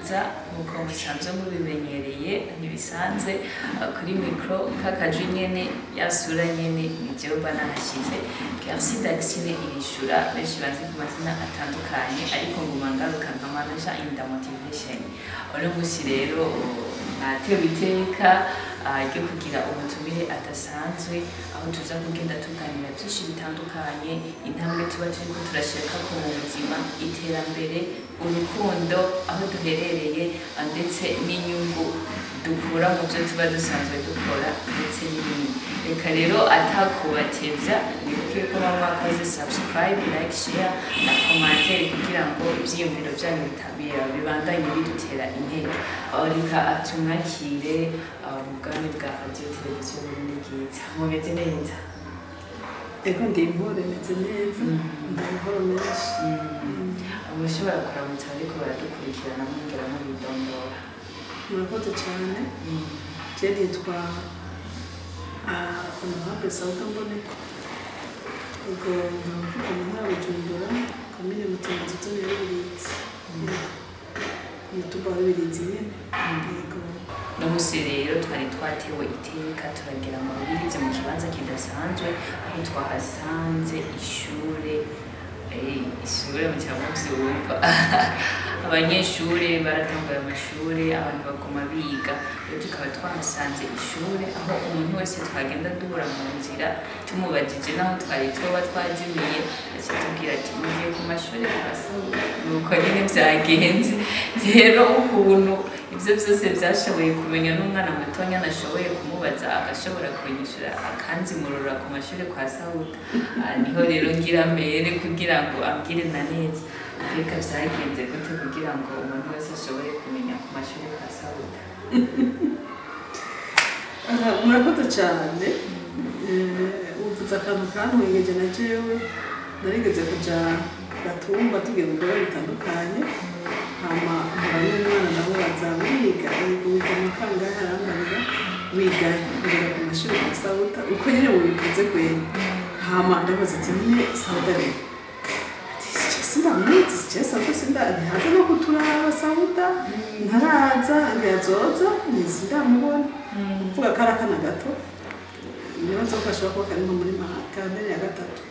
Bwiza. Nk'uko musanzwe mubimenyereye, ntibisanzwe kuri micro kakaju nyene, yasura nyene, ni jewe mba nahashize, Kersi Daxine Irishura, benshi bazi ku mazina atandukanye, ariko nguma ngaruka nka manager in the motivation. Uno musi rero natewe iteka ryo kugira ubutumire adasanzwe, aho tuza kugenda tuganira byinshi bitandukanye, intambwe tuba turiko turashaka ko mu buzima, iterambere, urukundo, aho duherereye, ndetse n'inyungu dukura mu byo tuba dusanzwe dukora, ndetse n'ibindi. Reka rero atakubatevya, nibuke ko baba bakoze subscribe, like, share na commentaire kugira ngo ivyiyumviro vyanyu bibandanye bidutera intege. Aho reka atumwakire mu bwami bwa Radio Televiziyo Burundi Bwiza. Mumeze neza? Ego, ndi intore, meze neza, ndi amahoro menshi. Mushobora kuramutsa ariko baradukurikirana, mwongera mubidondora. Murakoze cyane. Je nitwa Honorable Sauda Mboneko. Ubwo nkaba mvuka mu ntara ya Bujumbura, komine Mutimbuzi, zone ya Rubirizi. Yego. Ku mutumba wa Rubirizi nyene. Yego. No musi rero twari twatewe iteka, turagera mu Rubirizi, mu kibanza kidasanzwe, aho twahasanze ishure. Ishure muca muvyumva, abanyeshure baratanguye amashure, abantu baguma biga. Rero tukaba twahasanze ishure aho umuntu wese twagenda duhura mu nzira, tumubajije naho twari tuba twazimiye, aca tubwira ati: "Mugiye ku mashure kwa Sauda." Nuko nyene vyagenze. Rero ukuntu ivyo vyose vyashoboye kumenya, n'umwana mutonya nashoboye kumubaza agashobora kunyishura, akanzimurura ku mashure kwa Sauda. Niho rero ngira mbere kugira ngo ambwire na neza mbega vyagenze gute kugira ngo umuntu wese ashobore kumenya ku mashure kwa Sauda. Aha, murakoze cyane. Uvuze akantu kantwengeje. Na jewe narigeze kuja Gatumba, tugiye mu bikorwa bitandukanye, hama mpura n'umwana, ndamubaza: "Wiga?" "Yego." "Wiga mu kangahe?" Arambarira: "Wiga ngera ku mashuri ya Sauda." Uko nyene mubivuze kweri. Hama ndabaza ati: "None Sauda rero?" Ati: "Sindamuzi je Sauda, sinda ntihaza no kuturaba Sauda, ntaraza, ntiyazoza, sindamubona." Kuvuga kari akana gato, nibaza ko gashobora kuba kari nko muri maternelle ya gatatu,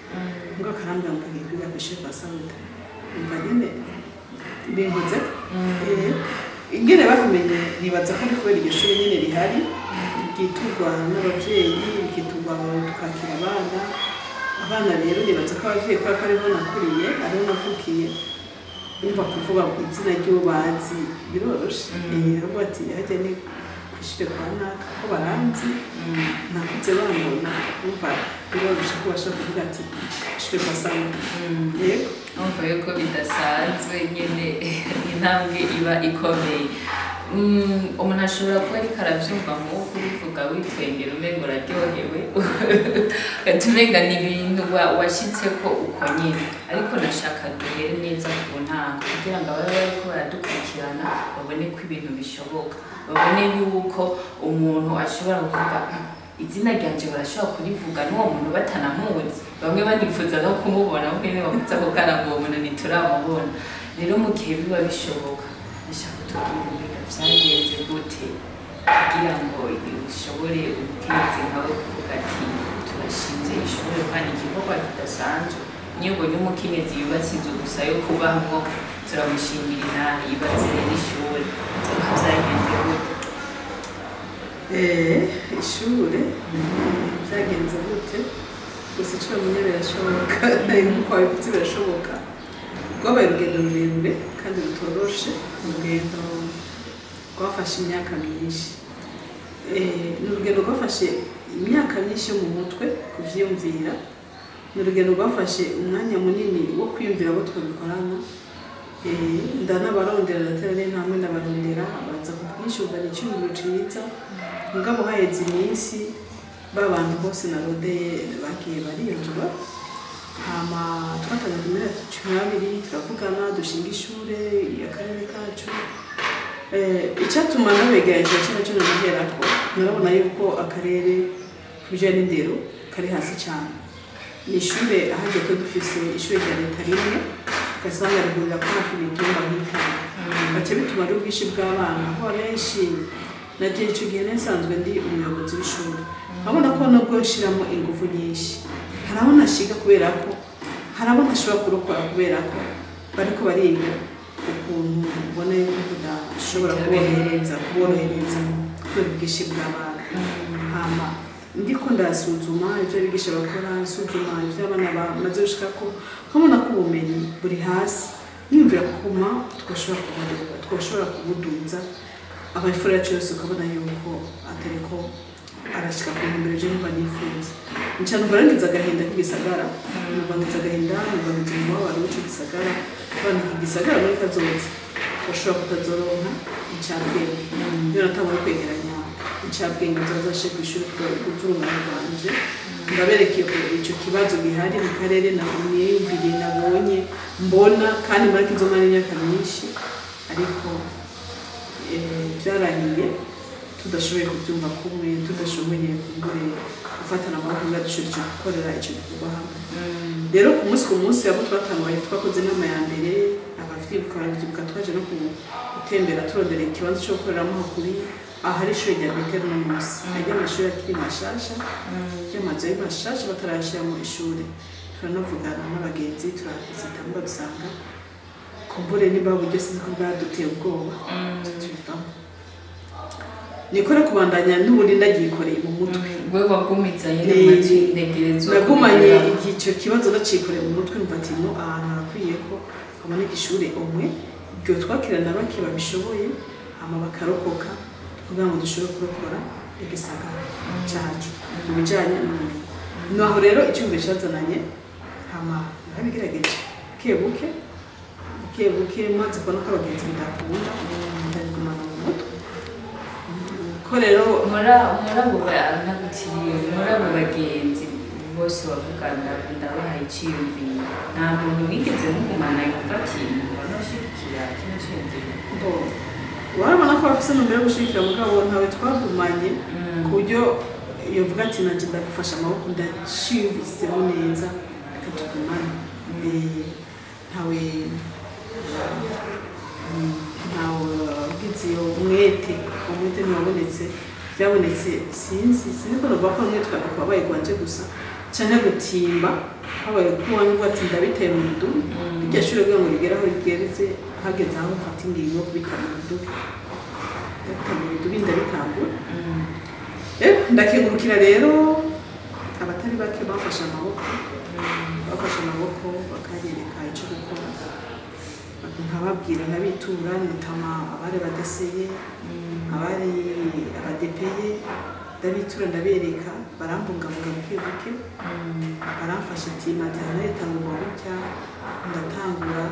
ngo karambwira ngo kagiye kwiga kw'ishuri kwa Sauda. Umva nyene binkoze. Ingene babimenye, nibaza ko ari kubera iryo shuri nyene rihari, ryiturwa n'abavyeyi, rikiturwa tukakira abana. Abana rero nibaza ko abavyeyi, kubera ko ariho nakuriye, ariho navukiye, umva kuvuga izina ry'uwo bazi biroroshe. Ahubwo ati: "Harya ni kw'ishure kwa naka, ko baranzi, nakuze bambona." Umva biroroshe ko bashobora kuvuga ati: "Ishure kwa Sauda." Yego. Numva yuko bidasanzwe nyene, intambwe iba ikomeye. Umuntu ashobora kuba ariko aravyumva nk'uko ubivuga, witwengera, umenga uraryohewe, ugaca umenga ni ibintu washitseko uko nyene, ariko nashaka duhere neza ku ntango kugira ngo ababe bariko baradukurikirana babone ko ibintu bishoboka, babone yuko umuntu ashobora kuvuga izina ryanje, barashobora kurivuga n'uwo muntu batanamuzi, bamwe banifuza no kumubona kuko nyene bavuze ako kana ngo uwo muntu ntituramubona. Rero mu gihe biba bishoboka, ndashaka kutubwira mbega vyagenze gute kugira ngo ushobore, umukenyezi nkawe, kuvuga ati: "Turashinze ishure." Kandi igikorwa kidasanzwe, niyo ubonye umukenyezi yubatse inzu gusa yo kubamwo, turamushingira intahe. Yubatse rero ishure, vyagenze gute? Ishure byagenze gute? Gusa icyo bamenya, birashoboka, nkuko wabivuze, birashoboka. Rwabaye urugendo rurerure kandi rutoroshe, urugendo rwafashe imyaka myinshi. Ni urugendo rwafashe imyaka myinshi yo mu mutwe kuvyiyumvira, ni urugendo rwafashe umwanya munini wo kwiyumvira abo twabikorana. Ndanabarondera, ndatera n'intambwe ndabarondera, baza ku bwinshi, umva ni icyumviro ciza. Mugabo haheze iminsi, ba bantu bose narondeye bagiye bariyonjora. Hama twatanze kumera 12, turavugana, dushinga ishure akarere kacu. Icyatuma nabegeranije kino cyo naherako, narabona yuko akarere ku bijyanye n'indero kari hasi cyane. Ni ishure ahajya, tuba dufise ishure rya leta rimwe, ugasanga rihurira ko hafi imitumba nk'itanu. Baca bituma ari ubwinshi bw'abana, aho benshi nagiye icyo gihe nsanzwe ndi umuyobozi w'ishuri, nkabona ko nubwo nshiramo ingufu nyinshi hari aho nashiga kubera ko hari abo ntashobora kurokora kubera ko bariko bariga ukuntu ubona yuko udashobora kuborohereza kubera ubwinshi bw'abana. Hama ndiko ndasuzuma ivyo abigisha bakora, nsuzuma ivyo abana bamaze gushikako, nkabona ko ubumenyi buri hasi, niyumvira kuma twashobora kubuduza abafura yacu yose, ukabona yuko atariko arashika ku ntumbero je numva nifuza. Nca numva ngize agahinda k'igisagara, numva ngize agahinda, numva ngize umubabaro w'ico gisagara. Abana iki gisagara muri kazoza bashobora kutazoronka incabwenge. Iyo natangura kwegeranya incabwenge nzazashe kw'ishuri z'urungano rwanje, ndabereka ico kibazo gihari mu karere niyumviriye nabonye mbona, kandi mbona ko izomara imyaka myinshi, ariko byarahiye tudashoboye kubyumva kumwe, tudashoboye kumbure gufatana amaboko ngo dushobore gukorera icyo gikorwa hamwe. Rero ku munsi abo twatanguye twakoze inama ya mbere, abavyibuka barabyibuka, twaje no gutembera turondera ikibanza cyo gukoreramo kuri ahari ishuri rya Beteri uno munsi. Harya amashuri akiri mashasha, ry'amazu ari mashasha batarayashiramo ishuri. Turanavugana n'abagenzi, turavisita mbwa dusanga kumbure niba uburyo sinzi ko bwaduteye ubwoba, tubivamo. Nikora kubandanya n'ubundi ndagikoreye mu mutwe. Wewe wagumizanye n'amatekerezo. Nagumanye icyo kibazo ndacikoreye mu mutwe, numva ati no ahantu harakwiye ko haboneka ishuri umwe iryo twakirana bake babishoboye hama bakarokoka kugira ngo dushobore kurokora igisagara cyacu mu bijanye n'ubumenyi. Naho rero icyumviro cyazananye hama narabigerageje buke buke maze kubona ko abagenzi bidakunda, ndabigumana mu mutwe. Ko rero muri abo bagenzi bose bavuga ndabaha icyiyumviro, nta muntu wigeze mugumana yumva ati numva noshigikira kino cyiyumviro? Warabona ko bafise intumbero yo gushigikira, mugabo ntawe twagumanye ku buryo yovuga ati nanje ndagufasha amaboko ndaciyumvisemo neza reka tugumane. Ntawe ntawe umwete ntiwabonetse, byabonetse sinzi ko numva ko umwete wabaye gwanje gusa canke gutimba habaye kuwanje uvuga ati ndabiteye mu rudubi, iryo shure kugira ngo rigere aho rigereze, hageze aho mfata ingingo yo kubita mu rudubi, ndabita mu rudubi ndabitangura. Ndakengurukira rero abatari bake bafashe amaboko bakanyereka ico gukora, nkababwira nkabitura, notama abari badeseye, abari abadepeye, ndabitura ndabereka, barambungabunga buke buke, baramfasha ati maternelle itangurwa gutya, ndatangura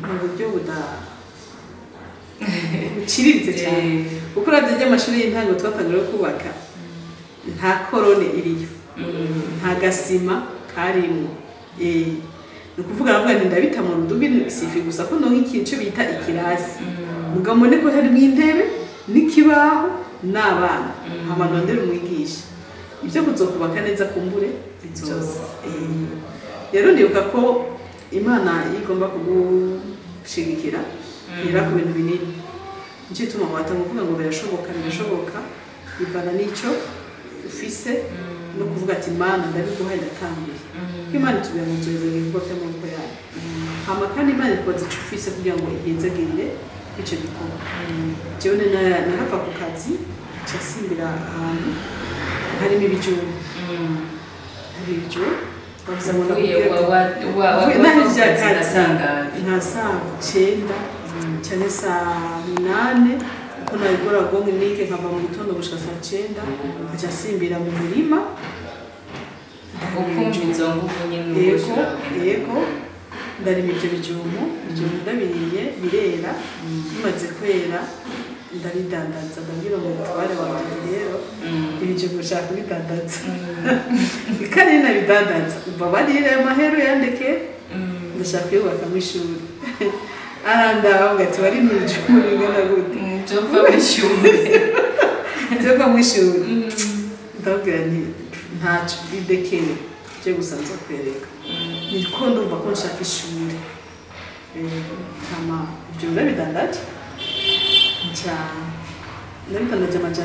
mu buryo buciriritse cyane. Kuko uravye ry'amashuri y'intango twatanguriye kubaka nta korone iriyo, nta gasima karimwo. Ni ukuvuga navuga nti ndabita mu rudubi sifi gusa ko ndonka ikintu bita ikirasi, mugabo mbone ko harimwo intebe n'ikibaho n'abana, hama ndondere umwigisha. Ibyo kuzokubaka neza kumbure bizoza. Rero ndibuka ko Imana igomba kugushigikira ihera ku bintu binini, nico gituma watanga kuvuga ngo birashoboka, bivana n'ico ufise no kuvuga ati Mana ndabiguhaye ndatanguye. Kuko Imana itubwira ngo nzoheza ibikorwa by'amaboko yayo, hama kandi Imana ikubaza ico ufise kugira ngo ihezagirire ico gikorwa. Jewe narava ku kazi nca nsimbira ahantu harimo ibijumbu, nka saa 9 canke saa 8, kuko nabikora gonge nike nkava mu gitondo gushika saa 9, nkaca nsimbira mu murima. Yego, ndarima ivyo bijumbu ndabiriye birera, bimaze kwera ndabidandaza, ndabwira umutware wanje rero ibijumbu nshaka kubidandaza, kandi nabidandaza umbabarire amahero yandeke, ndashaka kuyubakamo ishuri. Arandaba avuga ati wari ibijumbu bingana gute? Nzova mw'ishuri. Ndabwira nti ntaco bidekere je gusa nzokwereka, niko ndumva ko nshaka ishuri. Hama Ibyo ndabidandaje, nca ndabidandaje 200,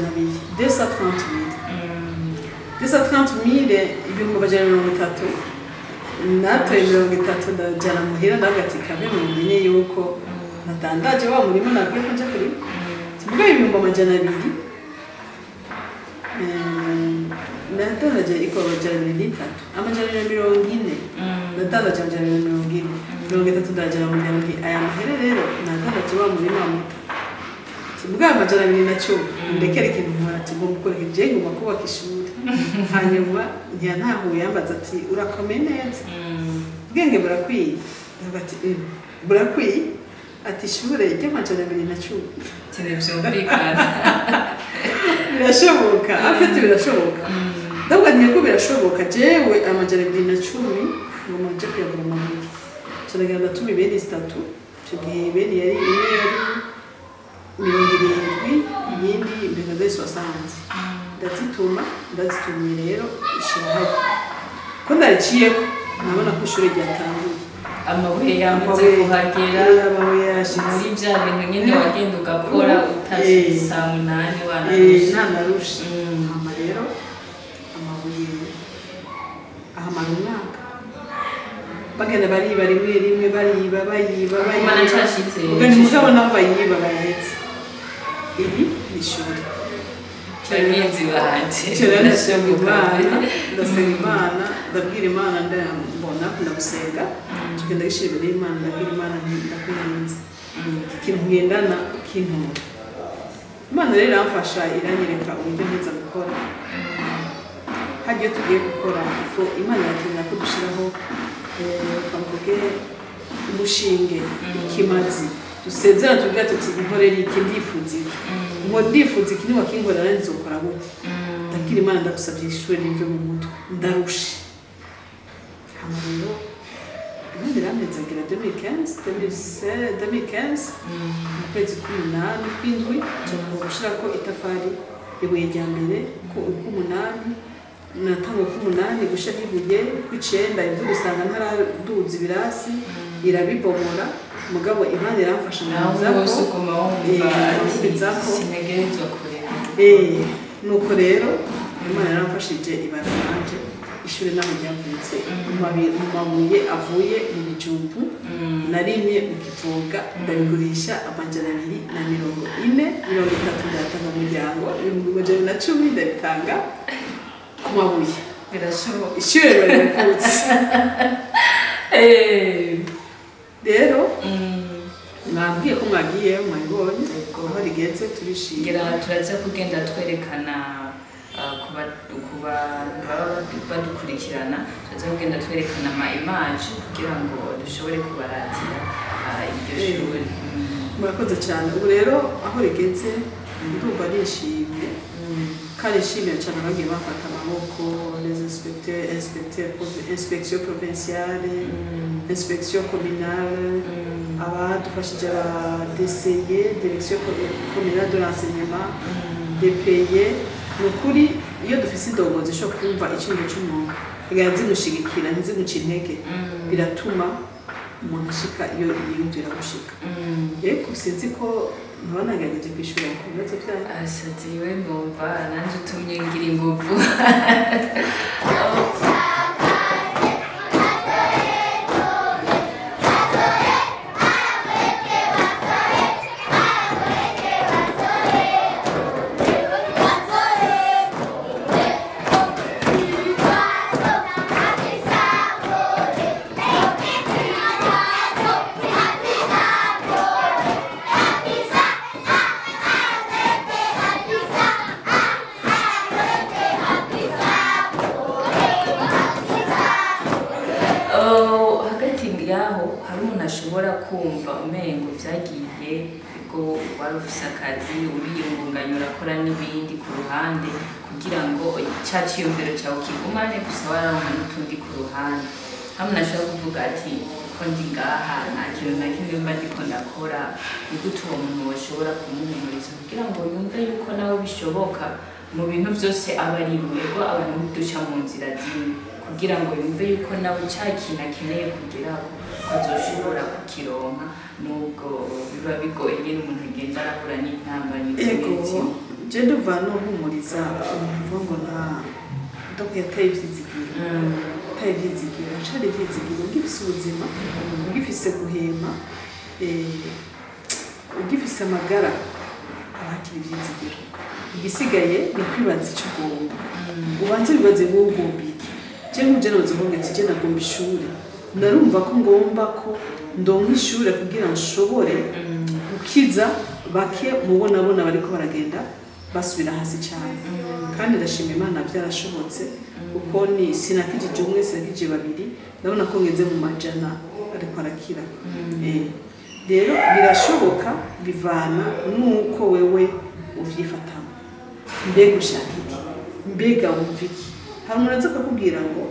230 000. 230 000, 230 000. Natoye 30 ndajyana muhira, ndavuga ati kabe mumenye yuko nadandaje wa murima nabwiye ko nja kurima. Tuvuga 200 000, nadandaje iko 203, 240. Nadandaje 240, 30 ndajyana mu muryango nti aya mahera rero nadandaje wa murima wa muto. Tuvuga 210, ndekere ikintu nkora, tugomba gukora iki? Je ngomba kubaka ishuri. Hanyuma ntiyantahuye, yambaza ati urakomeye neza, ubwenge burakwiye? Ndavuga ati "Burakwiye." Ati ishure ry'210 Ntibyumvikana. Birashoboka, afite birashoboka. Ndavuga nti yego birashoboka, jewe 210 ngomba nje kuyagura amabuye. Turagenda, ndatuma ibeni zitatu. Icyo gihe ibeni yari imwe yari 70, iyindi mbega zari 60. Ndazituma, ndazitumye rero ishira hajya ko ndariciyeko nabona ko ishuri ryatanguye. Amabuye yamaze kuhagera. Amabuye yashitse. Muri bya bintu nyine wagenda ugakora utashye saa 8 wanarushe. Ntanarushe. Hama rero amabuye ahamara umwaka, bagenda bariba rimwe rimwe, bariba, bayiba, Mana bayiba. cashitse. Ugenda mugabo nabo bayiba bayahetse. Iri ni ishuri. Bagenzi banje. Icyo rero ndasenga Imana, ndasenga Imana, ndabwira Imana, ndambona ndagusenga, tugenda gishyira imbere y'Imana, ndabwira Imana nti ndakunze ikintu ngendana kintura. Imana rero iramfasha, iranyereka uburyo neza gukora. Hajya iyo tugiye gukora ifu, Imana irakenera ko dushyiraho, twavuge umushinge, ikimazi dusezera, tuvuga tuti inkorera iki, ndifuza iki, ngo ndifuza iki, niwakinkorera nzokora gute? Ndabwira Imana, ndagusabye ishuri rive mu mutwe, ndarushe. Hama rero Imana irampezagira 2015, 2016, 2015 mu kwezi k'umunani, kw'indwi nshobora gushyirako itafari, ibuye rya mbere k'umunani. Natanga k'umunani gushirako ibuye, kw'icenda imvura isanga ntaraduza ibirasi, irabibomora. Mugabo Imana iramfasha Nawe nkomezako. wose uguma wumva ati Nkomezako. Sintegerezwa kureka. Nuko rero Imana yaramfashije ibara nanje ishuri naho ryavutse mu mabuye avuye mu bijumbu narimye mu Kivoga, ndabigurisha 240, 30 ndatanga mu muryango, 210 ndabitanga ku mabuye. Birashoboka. Ishuri riba riravutse. Rero mwambwiye ko mwagiye mwabibonye aho rigeze, turishimye. Ngira turaza kugenda twerekana ku bantu baba badukurikirana, turaza kugenda twerekana ama image kugira ngo dushobore kubaratira iryo shuri. Murakoze cyane. Ubu rero aho rigeze ndumva nishimye, kandi nshimira cyane abagiye bafata amaboko, les inspecteurs, inspecteurs, inspection provinciale, inspection communale, abadufashije aba DCE, direction communale de l'enseignement, DPE. Ni ukuri iyo dufise indongozi ishobora kumva icyumviro cy'umuntu, igahita zimushigikira, ntizimuce intege, biratuma umuntu ashika iyo yiyumvira gushika. Yego, sinzi ko nkaba nagerageje kwishura ku bibazo byanyu. Ashatse iwe numva nanjye utumye ngira ingufu. Oh, hagati yaho hari umuntu ashobora kumva umengo vyagiye ubwo wari ufise akazi, uriyungunganya, urakora n'ibindi ku ruhande kugira ngo ca ciyumviro cawe kigumane, gusa wararonka n'utundi ku ruhande. Hamwe umuntu ashobora kuvuga ati ko ndi ngaha nta kintu na kimwe mba ndiko ndakora, ni gute uwo muntu woshobora kumuhumuriza kugira ngo yumve yuko nawe bishoboka mu bintu byose aba ari yego abantu duca mu nzira zimwe, kugira ngo yumve yuko nawe ca kintu akeneye kugeraho ko azoshobora kukironka, nubwo biba bigoye nyine umuntu agenda arahura n'intambamyi zimwe Ego, zimwe? Je ndumva nohumuriza umuntu uvuga ngo nta donc yataye ivyizigiro. Yataye ivyizigiro, acari ivyizigiro. Ugifise ubuzima, ugifise guhema, ugifise amagara, aba hakiri ivyizigiro. Igisigaye ni kwibaza ico ugomba. Ubanze wibaze wowe ugomba iki. Je nk'uje noza uvuga ati je nagomba ishure, narumva ko ngomba ko ndonka ishure kugira nshobore gukiza bake mubonabona bariko baragenda basubira hasi cyane. Kandi ndashima Imana, byarashobotse, kuko ni sinakijije umwe, sinakijije babiri, ndabona ko ngeze mu majana ariko arakira. Rero birashoboka, bivana nuko wewe uvyifatamo. Mbega ushaka iki? Mbega wumva iki? Hari umuntu aza akakubwira ngo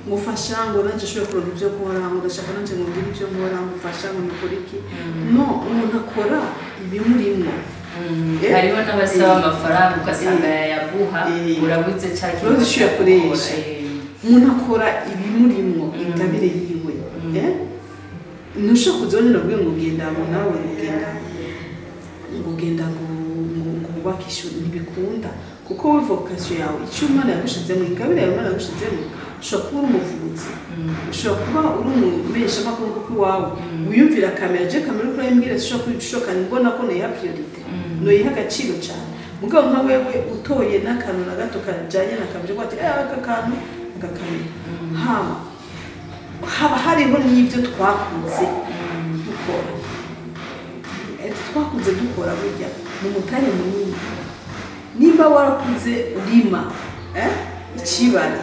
ngufasha, ngo nanje nshobore kuronka ibyo nkora, ngo ndashaka nanje ngo ngire ibyo nkora, ngufasha ngo nikore iki. No umuntu akora ibimurimwo. Hariho n'abasaba amafaranga, ugasanga yayaguha, urabuze cya kintu Urabuze ico uyakoresha. Umuntu akora ibimurimwo, ingabire yiwe. Ntushobora kuzonera ubwiye ngo ugenda ngo nawe ngo ugenda ngo ugenda ngo wubake ishuri, ntibikunda, kuko wowe vocation yawe, icyo Imana yagushizemo, ingabire yawe Imana yagushizemo, ushobora kuba uri umuvuzi, ushobora kuba uri umumenyeshamakuru, kuko iwawe wiyumvira kamera. Je kamera uko urayimbwira, sinshobora kubishoka, mbona ko noyiha priorité, noyiha agaciro cyane. Mugabo nka wewe utoye n'akantu na gato kajanye na kamera, uvuga ati aka kantu aka kamera, hama haba hariho n'ibyo twakuze dukora. Twakuze dukora burya ni umutare munini. Nimba warakuze urima ikibari,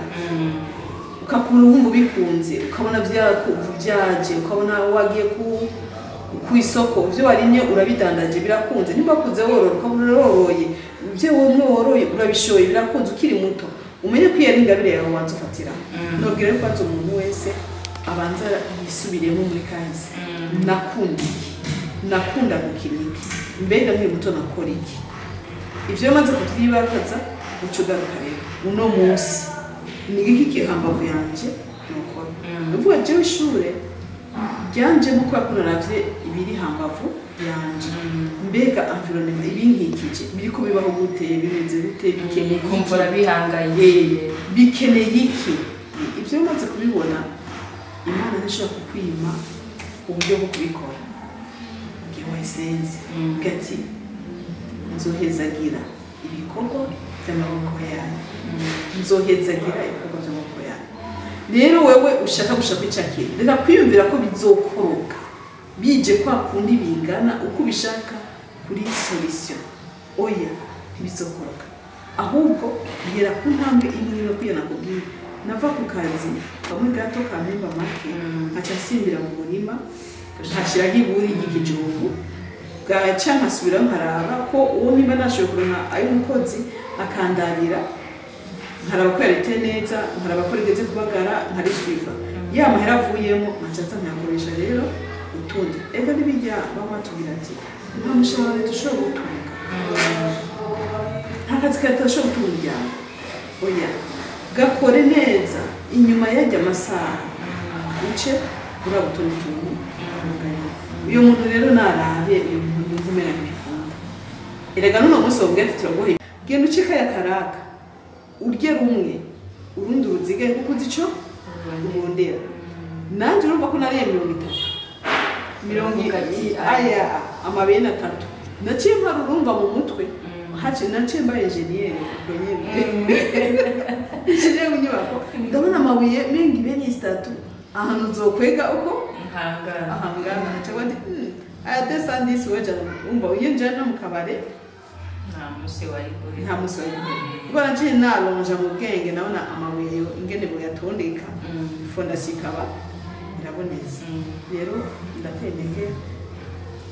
ukakura wumva ubikunze, ukabona byaje, ukabona wagiye ku isoko, ibyo warimye urabidandaje, birakunze. Nimba wakuze worora, ukabona uroroye, ibyo wowe woroye urabishoye, birakunze ukiri muto, umenye ko iyo ari ingabire yawe wanza ufatira. Nobwira yuko kwanza umuntu wese abanza yisubiremo muri kahise: nakunda iki? Nakunda gukina iki? Mbega nkiri muto nakora iki? Ivyo iyo umaze kuvyibakaza, uca ugaruka rero uno munsi ni iki kihambavu yanje nokora. Nuvuga jewe ishure ryanjemo kubera ko naravye ibiri hambavu yanje. Mbega environnement, ibinkikije biriko bibaho gute? Bimeze gute? Bikeneye iki? Kumva urabihangayikiye. Bikeneye iki? Ibyo bimaze kubibona, Imana ntishobora kukwima uburyo bwo kubikora igihe wayisenze ati nzohezagira ibikorwa by'amaboko yayo, nzohezagira ibikorwa by'amaboko yayo. Rero wewe ushaka gushaka ica kintu, reka kwiyumvira ko bizokoroka bije kwa kundi bingana uko ubishaka kuri solution. Oya, ntibizokoroka. Ahubwo hera ku ntambwe imwe. No kwiya nakubwiye, nava ku kazi kamwe gato kampemba make, nkaca nsimbira mu murima, nkashiraho iburi ry'ikijumbu, bwaca nkasubirayo nkaraba ko uwo nimba nashoboye kuronka ay'umukozi akandabira, nkaraba ko yarite neza, nkaraba ko rigeze kubagara, nkariswiva. Ya mahera avuyemo nkaca nza nkayakoresha rero utundi. Ega n'ibijya baba batubwira ati nta mushahara leta ushobora gutunga, nta kazi ka leta gashobora gutunga umuryango. Oya, gakore neza inyuma y'ajya amasaha, uce uraba utundi tuntu. Uyu muntu rero narabe, uyu muntu yumva umera ntibikunda. Erega n'uno munsi wabwira ati turaguhe, genda uce kaya karaka, urye rumwe, urundi uruzigaye, kuko uzi ico urondera. Nanjye urumva ko nariye 30 mirongo Uvuga ati, aya amabene atatu, naciye mpara urumva mu mutwe haci, naciye mbaye enjeniyeri ubwo nyene, enjeniyeri w'inyubako. Ndabona amabuye menga ibeni zitatu ahantu uzokwega uko Nkangara. Ahangana cyangwa ndi aya desandisi wejana, umva iyo njana mu kabare. Nta munsi wari guhera. Nta munsi wari guhera, kuko naciye nalonja mu bwenge, ndabona amabuye ingene boyatondeka, fondation ikaba irabonetse. Rero ndateye intege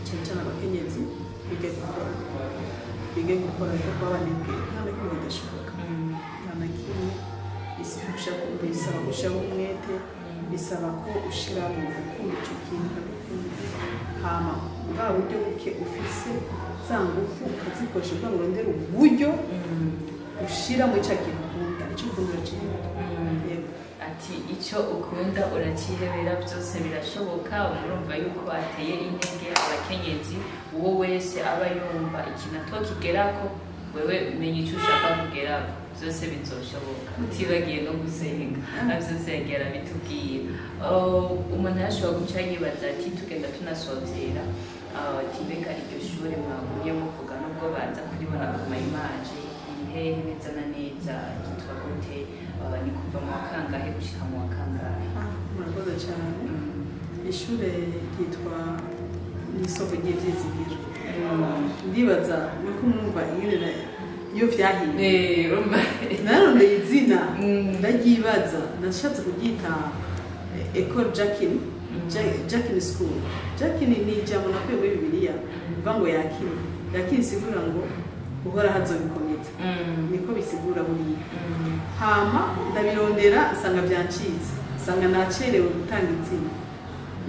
cyane cyane abakenyezi bige gukora, bige gukora, ariko kuba abanebwe nta na kimwe bidashoboka, nta na kimwe. Bisaba gushyiraho umwete, bisaba ko ushiramo gukunda icyo kintu, ukagikunda, hama bwa buryo buke ufise, za ngufu ukazikoresha kugira ngo urondere uburyo ushira muri cya kintu ukunda. Icyo ukunda uracihera. Yego. Ati icyo ukunda urakihebera, byose birashoboka. Murumva yuko ateye intege abakenyezi, uwo wese aba yumva ikintu atokigerako, wewe menya icyo ushaka kugerako, byose bizoshoboka, utibagiye no gusenga. Byose yagiye arabitubwira. Umuntu yashobora guca yibaza ati tugenda tunasozera, ati mbega iryo shure mwagumye muvuga, nubwo baza kuribona ku ma image, iri hehe neza na neza, ryitwa gute, ni kuva mu wa kangahe gushika mu wa kangahe? Murakoze cyane. Ishure ryitwa n'isoko ry'ibyizigiro. Ndibaza nuko mwumva ingene iyo vyahiye. Urumva. Narondeye izina, ndaryibaza, nashatse kuryita Ecole Jackin, Jackin School. Jackin ni ijambo nakuye muri Bibiliya, bivuga ngo yakini. Yakini isigura ngo uhora hazobikomeza, niko bisigura buriya. Hama ndabirondera, nsanga byancitse, nsanga nacerewe gutanga izina.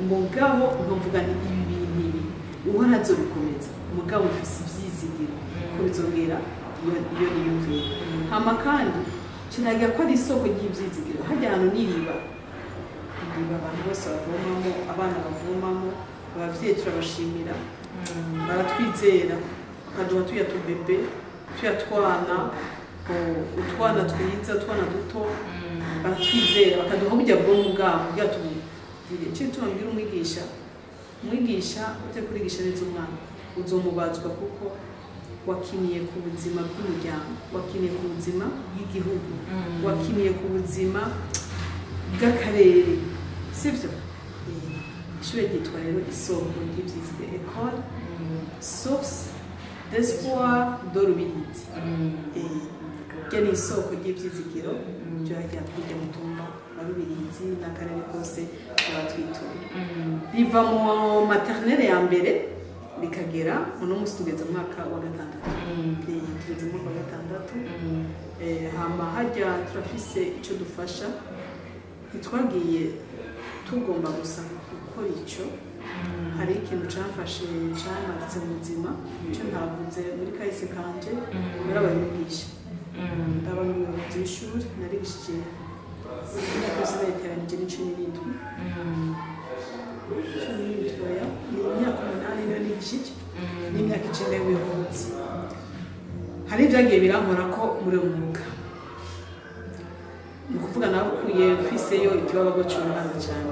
Mugabo nkavuga nti ibi bintu ibi uhora azobikomeza, mugabo mfise ivyizigiro ko bizongera iyo niyumvira. Hama kandi kiragira ko ari isoko ry'ivyizigiro. Hajya ahantu n'iriba, iriba abantu bose bavomamo, abana bavomamo, abavyeyi turabashimira, baratwizera bakaduha tuya tubebe, tuya twana, utwana twiza, utwana duto, baratwizera bakaduha burya bwonko bwabo kugira tubugire. Icyo gituma mbwira umwigisha, umwigisha ute kurigisha neza umwana uzomubazwa, kuko wakiniye ku buzima bw'umuryango, wakiniye ku buzima bw'igihugu, wakiniye ku buzima bw'akarere, sibyo? Ishure ryitwa rero isoko ry'ivyizigiro, Ecole Source d'Espoir de Rubirizi. Ryo ni isoko ry'ivyizigiro ryo hajya kujya mutumba wa Rubirizi n'akarere kose tuba. Riva mu maternelle ya mbere rikagera uno munsi tugeze mu mwaka wa gatandatu. Tugeze mu mwaka wa gatandatu. Hama hajya turafise ico dufasha, ntitwagiye tugomba gusa gukora ico. Hari ikintu camfashe, camparitse mu buzima, ico ntavuze muri kahise kanje, narabaye umwigisha, ndaba n'umuyobozi w'ishuri, narigishije imyaka yose nayiteranije ni 17, 17, oya, ni imyaka 8 niyo nigishije n'imyaka 9 y'ubuyobozi. Hari ibyagiye birankora ko muri uwo mwuga, ni ukuvuga nawe mfiseyo ikibabago cy'umwana cyane.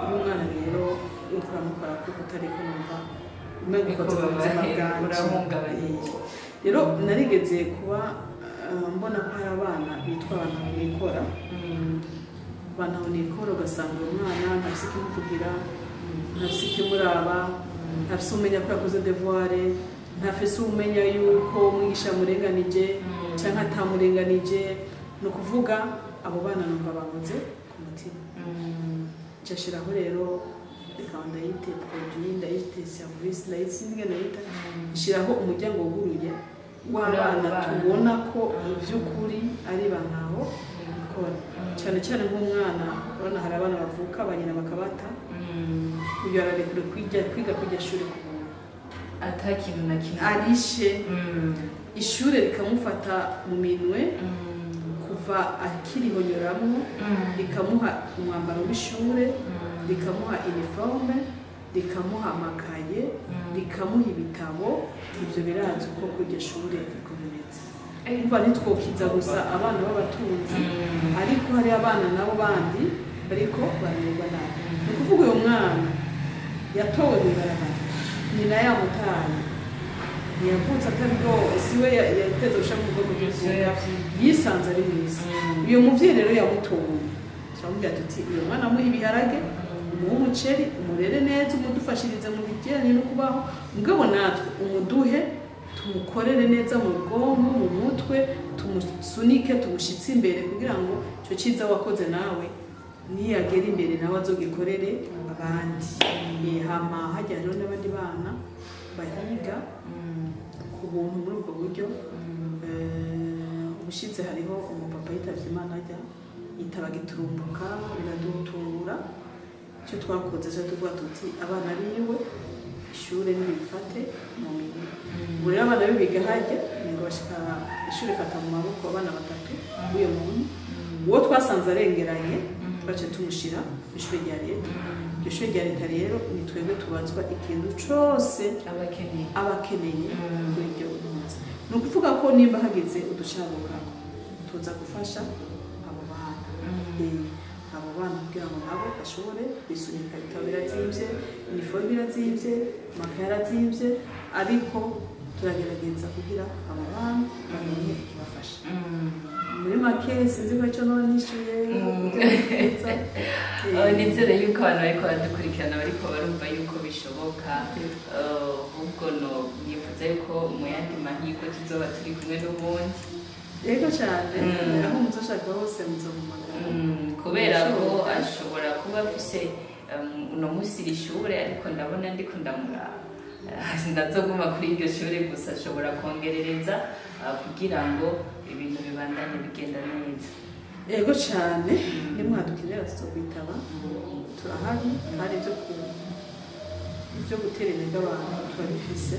Iyo umwana rero uriko uramukora kuko utariko numva umenga ukoze mu buzima bwanje. Urahungabanye. Rero narigeze kuba mbona ko hari abana bitwa abantu nikora, abantu nikora, ugasanga uwo mwana ntafise ikimuvugira, ntafise ikimuraba, ntafise umenya ko yakoze devoir, ntafise umenya yuko umwigisha yamurenganije canke atamurenganije. Ni ukuvuga abo bana numva babuze ku mutima. Nshashiraho rero, reka ndayite produit, ndayite service, ndayite sinzi ingene ndayita, nshiraho umuryango wuguruye w'abana tubona ko mu by'ukuri ari ba ntaho nikora, cyane cyane nk'umwana urabona hari abana bavuka ba nyina bakabata, uyu ararekure kwiga kujya shuri ku buntu, ata kintu na kimwe arishe, ishure rikamufata mu minwe kuva akirihonyoramwo, rikamuha umwambaro w'ishure, rikamuha uniforme, rikamuha amakaye, rikamuha ibitabo. Ibyo birazi uko kurya shure rikometse. Umva, ntitwokiza gusa abana b'abatunzi, ariko hari abana nabo bandi bariko barerwa nabi. Ni ukuvuga uyu mwana yatowe mw'ibarabara, nyina yamutaye, ntiyavutse atabwo, siwe yateze gusha mu bwoko bw'ubukungu, yisanze ari mwiza. Uyu muvyeyi rero yamutoye, turamubwira tuti uyu mwana muha ibiharage, umuhe umuceri, umurere neza, umudufashirize mu bijyanye no kubaho, mugabo natwe umuduhe tumukorere neza mu bwonko, mu mutwe, tumusunike, tumushyitse imbere, kugira ngo icyo cyiza wakoze nawe niyagera imbere nawe azogikorere abandi. Hama hajya hariho n'abandi bana bahiga ku buntu muri ubwo buryo. Ubushize hariho umupapa yitavye Imana, ajya yitaba giturumbuka, biradutura. Icyo twakoze cyo tuvuga tuti abana biwe ishure nibifate mu minwe. Ubu rero abana be biga hajya ngo bashika ishuri ifata mu maboko abana batatu b'uyo muntu. Uwo twasanze arengeranye twaciye tumushira mu ishuri rya leta. Iryo shuri rya leta rero ni twebwe tubazwa ikintu cose abakeneye abakeneye kuri iryo munsi. Ni ukuvuga ko nimba hagize uducabukako tuza gufasha abo bana, abo bana kugira ngo nabo bashobore kwisunika. Ibitabo birazimvye, iniforume irazimvye, amakaye arazimvye, ariko turagerageza kugira abo bana bamenye ikibafasha. Muri make, sinzi ko icyo none nishyuye. Nizere yuko abantu bariko baradukurikirana bariko barumva yuko bishoboka. Ahubwo no nifuza yuko mu yandi mahirwe tuzoba turi kumwe n'ubundi. Yego cyane, aho muzoshaka hose muzompamagara. Kubera ko ashobora kuba afise uno munsi iri shure, ariko ndabona ndiko ndamuraba, ndazoguma kuri iryo shure gusa, ashobora kongerereza kugira ngo ibintu bibandanye bigenda neza. Yego cyane, nimwadukenera tuzokwitaba, turahari kandi ibyo gutera intege abantu turabifise.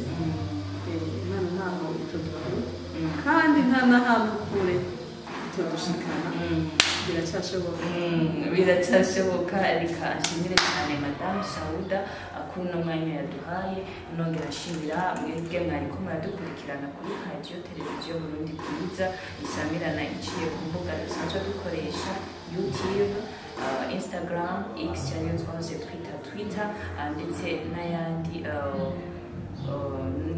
Imana ntaho itoduha kandi nta n'ahantu kure itodushikana, biracyashoboka. Biracyashoboka. Reka nshimire cyane Madamu Sauda kuri uno mwanya yaduhaye, nongera nshimira mwebwe mwariko muradukurikirana kuri Radiyo Televiziyo Burundi Bwiza isamirana iciye ku mbuga dusanzwe dukoresha: YouTube, Instagram, X ariyo twahoze twita Twitter, ndetse n'ayandi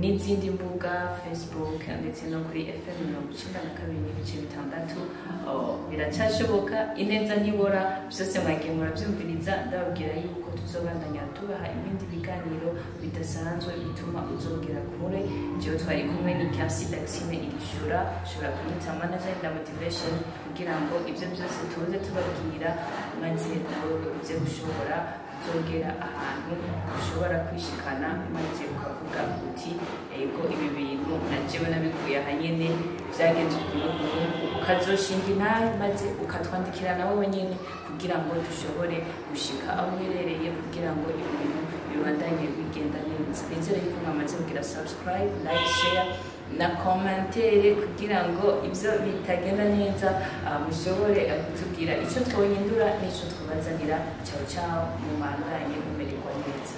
n'izindi mbuga, Facebook, ndetse no kuri FM 92.6. Biracyashoboka, ineza ntibora. Byose mwagiye murabyumviriza. Ndababwira yuko tuzobandanya tubaha ibindi biganiro bidasanzwe bituma uzogera kure. Jewe twari kumwe ni Kersi Daxime Irishura, ushobora kunyita manager da motivation, kugira ngo ibyo byose tuze tubabwira maze nawe uze gushobora kuzogera ahantu ushobora kwishikana, maze ukavuga uti: "Ego, ibi bintu na jewe nabikuye aha nyene, vyagenze ukuntu ukuntu." Ukazoshinga intahe maze ukatwandikira nawe wenyene kugira ngo dushobore gushika aho uherereye, kugira ngo ibintu bibandanye bigenda neza. Nizere yuko mwamaze kugira subscribe, like, share na commentaire, kugira ngo ibyo bitagenda neza mushobore kutubwira icyo twohindura n'icyo twabazanira. Ciao ciao, mubandanye mumererwa neza.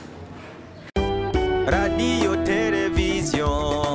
Radio television.